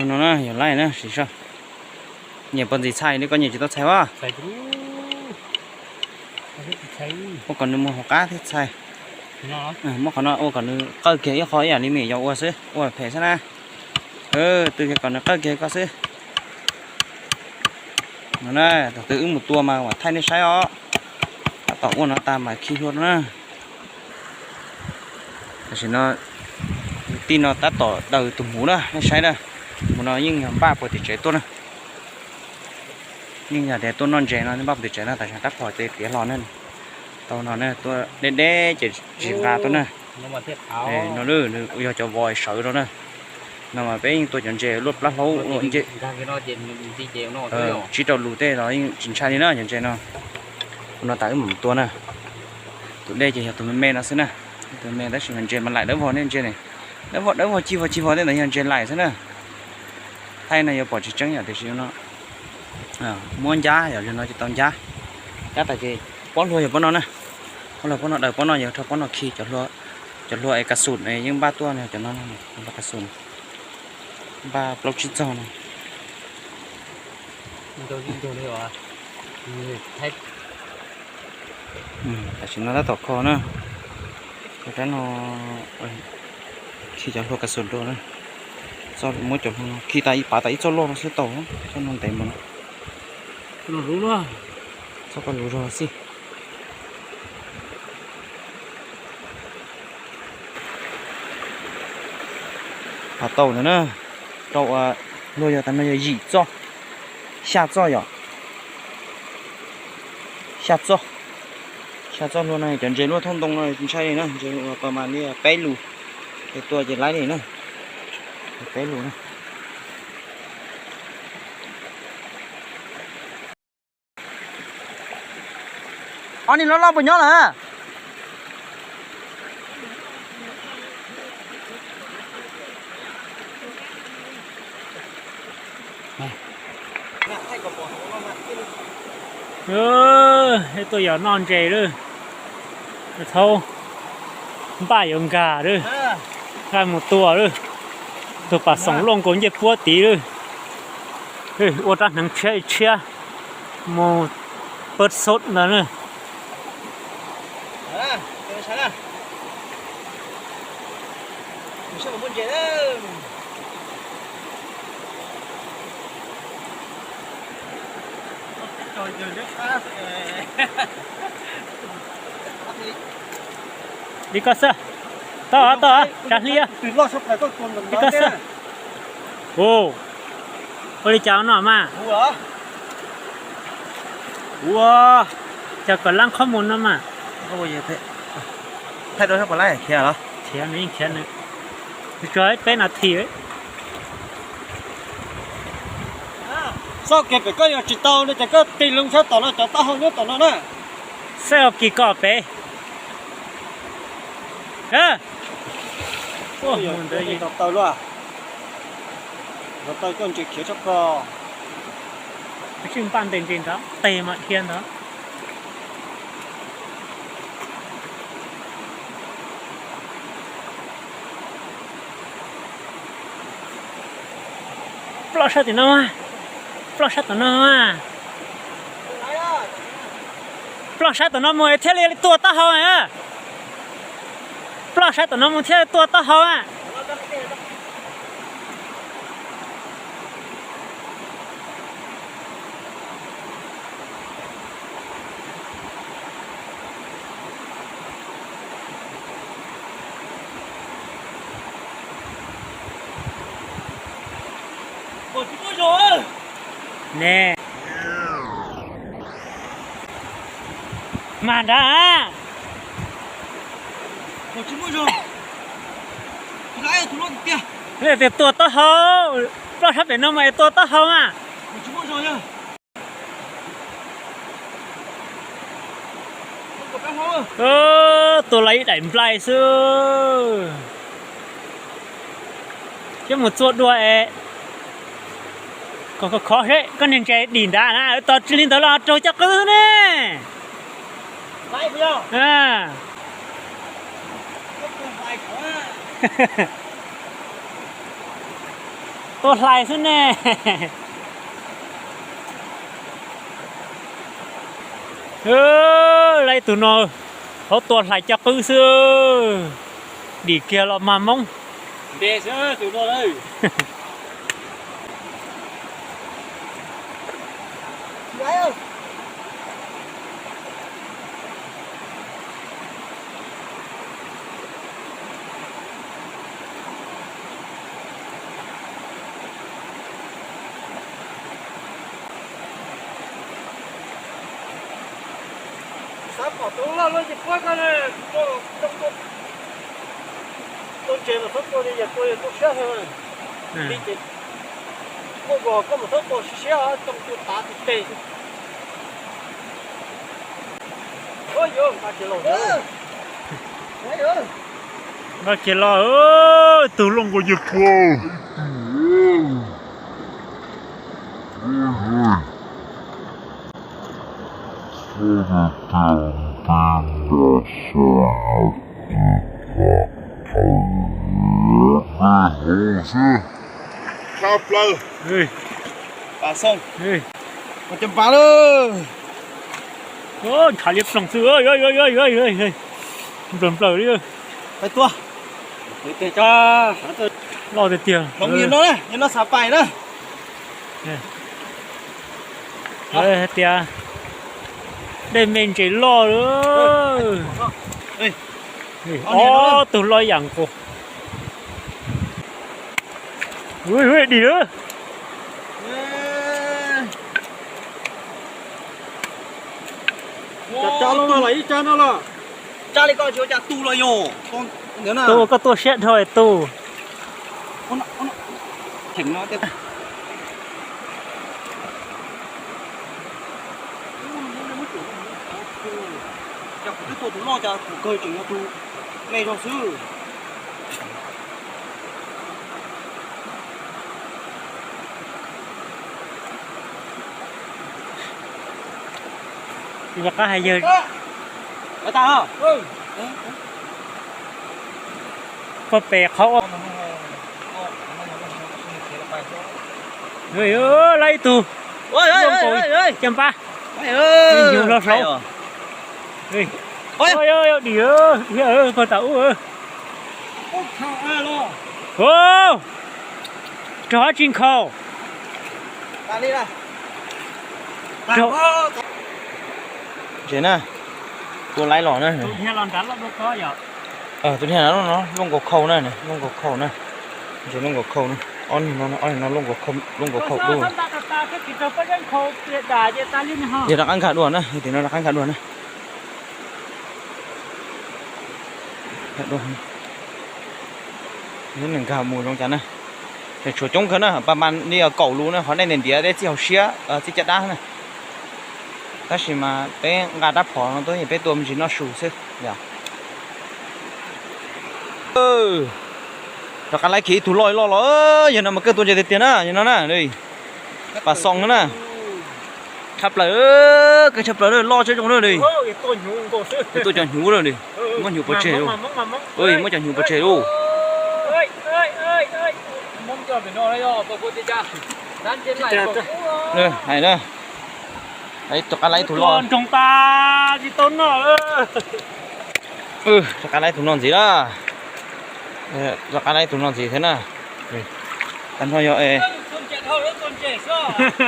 No na yog laij na, sim saib. Nyiam puas ntxim txhais li, koj nyiam tsis tau txhais as? Ua kom nws mus hauv qab thiab txhais. Muab qhov no ua kom nws qawj kiag ib qho ib yam li me nyuam yaus ua xwb, ua phem xwb na. Tw kiag kom nws qawj kiag koj xwb. No na, thaum twg wb mus tua mas vam thaij nej saib os. Tab tom ua no tas mas khi hlua na. Tam sim no tij no tab tom daws tus hmuv na, nej saib na. Hmuv no yeej yog npaj puag tim tsev tuaj na. Yeej yog tias tuaj noj ntses no npaj puag tim tsev no, tam sim no rab phom ces tiav hlo na. Tau no na, tuaj deb deb ces tsis nqa tuaj na. No yog cov vos sawv rau na. No mas peb yeej tua cov ntses luaj plab hlaub ua ncej. Tsib rau lus tej los yeej tsis ntshai li na cov ntses no. Ua no tas wb mam tua na. Tus dej ces yog tus me me no xwb na. Tus me tab sis mas ntses mas laim dawb vog ne, ntses ne. Dawb vog dawb vog ci vog ci vog tej ntawd yog ntses laim xwb na. Thaij no yuav pom tsis tseeb yom, tiam sis no muab ncab yom, li no ces tau ncab. Ncab tas ces pob hlua yog pob no na. Pob hlua pob no, daws pob no, yog rho pob no khi, cov hlua es kas xum yeej npaj tuaj, cov no npaj kas xum, npaj plaub tsib txog no. Tam sim no tab tom kho na, kho rab no, khi cov hlua kas xum rau na. Muab cov hlua no khi tas ib pav tas ib txoj loj no xwb tau, txoj no ntev mus no. Txoj koj luv zog xij. Has tau ntawd na, rau ua luag yog tas no yog yim txoj, xya txoj yom, xya txoj, xya txoj hlua no cov ntses luaj thoob ntoo no ntshai li na, ntses ua pas mas li peb lus, ces tua ces laib li na, peb lus na. Ob niag loj loj puas nyob lawm? Tuaj yos noj ntses lawm, thaub npaj yuav nkag lawm, nqaij mus tua lawm, tus pas xoom loj nkaus ncej puab tid lawm, ua rab hneev tshiab tshiab mus pawb xub ntawd na. Li koj xwb, tau tau, tsa hli, li koj xwb. Ua li cas no mas? Ua cas kom lab qhob mus no mas. Thaij rau sab puas laib khiav los? Khiav, nws yeej khiav nws. Tsuas peb nas this. Txoj kev pem koj yog tsis tau no ces koj tig loo sab tom no cov taub hau nyob tom no na. Xaib ua kis koj pem. Ntawd taw luaj, ntawd taw koj ntses khiav tshaj plaws. Tsis npaj ntes ntses ntawd, tes mas dhia ntawd. Ploj sab tim no, ploj sab tom no. Ploj sab tom no mus thiaj li tua taub hau. Ploj sab tom no mus thiaj tua taub hau. Ne, mag nrad. Tias tua taub hau, ploj sab pem no mas es tua taub hau mas. Tua los ib daim nplai xwb. Coj mus txua dua es kom khov khov seb koj niag ntses dim nrad na, tos tsis li ntawd los raug coj qwb xwb ne. Tua hlais xwb ne. Lawv ib tug no, hauv tua hlais coj qwb xwb. Dim kiag los mag moob. Xav pom tus loj luaj ces puab ko, tua ntses mas txhob tua li yog tua yog tua siab heev li ces muaj nkaus koj mas txhob tua siab siab, coj tua tav tes tes. Nqa kiag los, tug luaj nkaus yawg pua. Tshaj plaws. Pas xoo. Mus cov npav lawm. Ntshav liab ploog xwb. Nplawg nplawg li. Pais tua. Loj tiag tiag. Hloov yog no, yog no xav pais na. Hais tias dej me ntses loj lawm. Ob tug loj yam nkaus. Dim lawm. Tsa li koj tsis ua cas tu los yog. Tu koj tuaj siab dhau es tu. Ces kuv twb tua tus loj cas kuv kawg tseem yog tus me zog xwb. Rov qab hais yawg. Pob pes qhov. Lawv ib tug caj npab, hnyuv hlo hlauv. Dim, pag tas ub. Rog hab tsis nkhaus. Ntses na, tua laib los na. Tus niag no luaj nkaus khau na, luaj nkaus khau na. Ntses luaj nkaus khau na. Ob niag no, ob niag no luaj nkaus khau dua. Yog rov qab nkag dua na, yog tim no rov qab nkag dua na. Nkag mus zoo cas na. Tshuav coob kawg na, pas mas li kaum lus na, qhov nej ntiav ntiav dej txij hauv siab txij caj dab na. Tab sis mas peb nqa rab phom no tuaj peb tua me ntsis noj su xwb yom. Rov qab laib kiag ib tug loj loj los, yog no mas kawg tua ntses tiag tiag na, yog no na. Pas xoo na. Tshaj plaws, kawg tshaj plaws loj tshaj zoo na. Tuaj cov hnyuv na, muab hnyuv pov tseg lauj. Muab cov hnyuv pov tseg lauj. Hais na, rov qab laib ib tug loj. Rov qab laib ib tug no ntxiv na. Rov qab laib ib tug no ntxiv thiab na. Tag nrho yog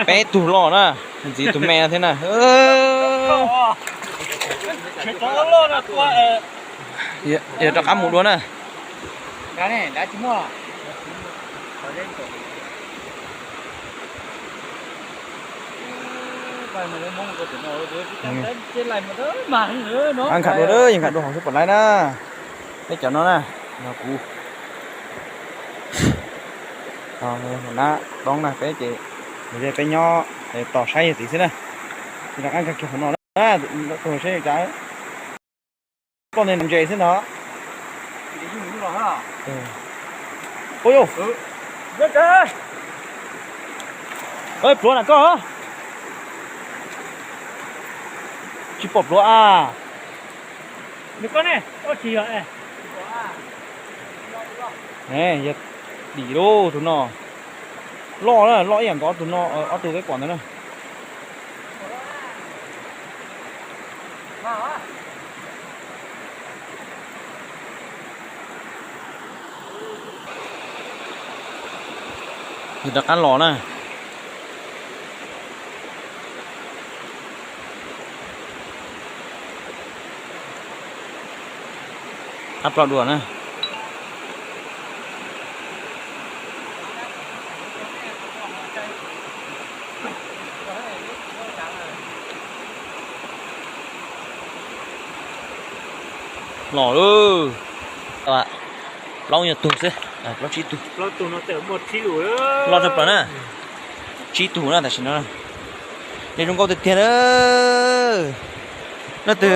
peb tug loj na, ntxiv tus me no thiab na. Yog rov qab mus dua na. Nkag dua, yog nkag dua hauv xwb pom laib na. Peb cov no na, no kuv nab toob na, peb ces peb nyob tos saib yog tid xwb na. Rov qab nkag kiag hauv no na, tus saib cas. Ploj ntses xwb ntag. Ua, pluav na koj. Tsis pom pluav a. Yog dim lauj tus no. Loj na, loj ib yam nkaus ob tug no, ob tug peb pom ntawd na. Yog rov qab los na. Qab ploj dua na. Los lawm. Plaub nyuag tug xwb, plaub tsib tug. Loj tshaj plaws na. Tsib tug na tam sim no. Nws zoo nkauj tiag tiag na. Leej twg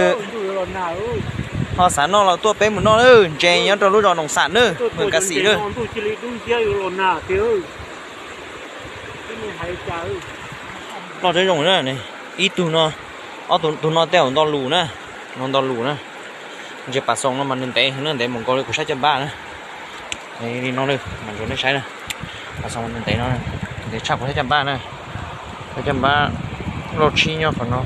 ho xav noj los tuaj peb mus noj na, ntses nyob rau lub zos Noom Xam na, Moos Kas Xim na. Loj tshaj zoo na. Ib tug no, ob tug, tus no tej zaum nto lus na, no nto lus na. Ntses pas xoos no mas nws ntev heev na, ntev mus nkaus li kuv sab caj npab na. Li no mas ntsuav nej saib na, pas xoos nws ntev no, ntev tshaj kuv sab caj npab na. Sab caj npab loj tshaj nyob qhov no.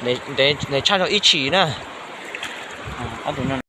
Ntev tshaj tau ib tshim na. Ob tug no